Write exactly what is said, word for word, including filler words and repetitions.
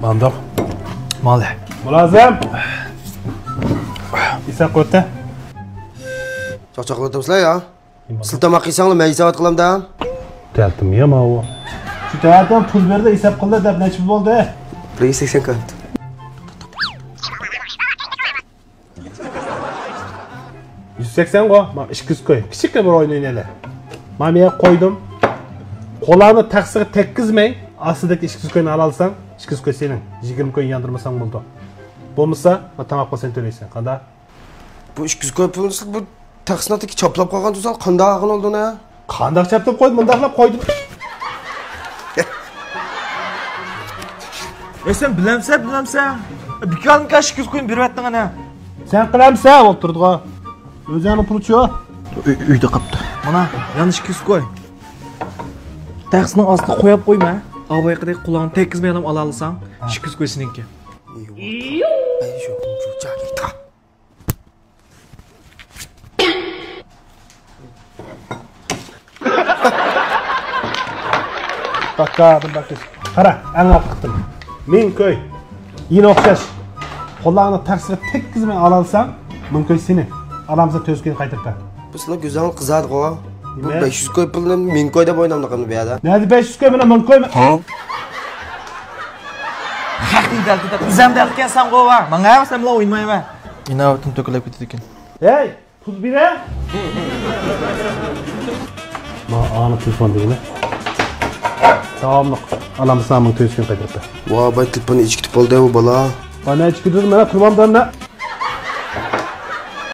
مانداق. مالى. مۇلازىم. ھېساب قىلىۋەتتى. چاقچاق قىلىۋاتامسىلەر يا؟ سىلەر تاماق يېسەڭلار، مەن ھېساب قىلامدا. تەلتىم يا ماۋۇ. شۇ تەلتىم پۇل بەردى، ھېساب قىلدى دەپ نەچچە پۇل بولدى؟ بىر يۈز سەكسەن كانت. يۈز سەكسەنغۇ؟ ما ئىككى يۈز كوي. كىچىككىنە بىر ئويۇن ئوينايلى. ما مەن قويدۇم. قولۇڭنى تەخسىگە تەگكۈزمەي، ئاستىدىكى ئىككى يۈز كوينى ئالالىساڭ، ئىككى يۈز كوي سېنىڭ. يىگىرمە كوي ياندۇرمىساڭ بولىدۇ. بولمىسا، ما تاماق پۇلىنى سەن تۆلەيسەن. قانداق؟ بۇ ئىككى يۈز كوي پۇلنى سىز بۇ تەخسىنىڭ تېگىگە چاپلاپ قالغان تۇرساڭ، قانداق قىلغان بولىدۇ ئۇنى؟ قانداق چاپلاپ قويدۇم؟ مۇنداقلاپ قويدۇم. ئەي، سەن بىلەمسەن، بىلەمسەن؟ بىكارنىڭكى ئىككى يۈز كوينى بېرىۋەتتىڭ ئەنە. سەن قىلەمسەن؟ ئولتۇرىدىغۇ. ئۆزۈڭنىڭ پۇلىچۇ؟ ئۆي-، ئۆيدە قاپتۇ. مانا، يەنە ئىككى يۈز كوي. تەخسىنىڭ ئاستىغا قويۇپ قويما. ئاۋايقىدەك قولۇڭنى تەگكۈزمەيلا ئالالىساڭ، ھە، ئىككى يۈز كوي سېنىڭكى. باكا، بۇنداق كېسىپ. قارا، ئەڭ ئارتۇق قىلدىم. مىڭ كوي. يەنە ئوخشاش. قولۇڭنى تەخسىگە تەگكۈزمەي ئالالىساڭ، مىڭ كوي سېنىڭ. ئالالمىساڭ تۆت يۈز كوينى قايتۇرىمەن. بۇ سىلەر كۆزۈڭلار قىزاردىغۇ. بۇ نېمە؟ بەش يۈز كوي پۇلنى مىڭ كوي دەپ ئوينامدىغان بۇ يەردە. نەدە بەش يۈز كوي؟ مانا مىڭ كوي. ھە؟ ھەق دېدى، دەل دېدى. ئۆزۈڭ دەل ئىكەنسەن غۇ، ۋا. ماڭا سەن بىلەن ئوينىمايمەن. ئىناۋىتىم تۆكۈلۈپ كېتىدىكەن. ھەي! پۇل بېرە! ما ئانا تېلېفون دېگىنى. داۋاملىق ئالامسىز مىڭ تۆت يۈز كوي قايتۇرۇپ بەر. ۋا، باي تېلېفوننى ئىچىپ كېتىپ بولدى بۇ بالا. مانا ئىچىپ كېتىدۇ، مانا تۇرمامدۇ ئەمدى.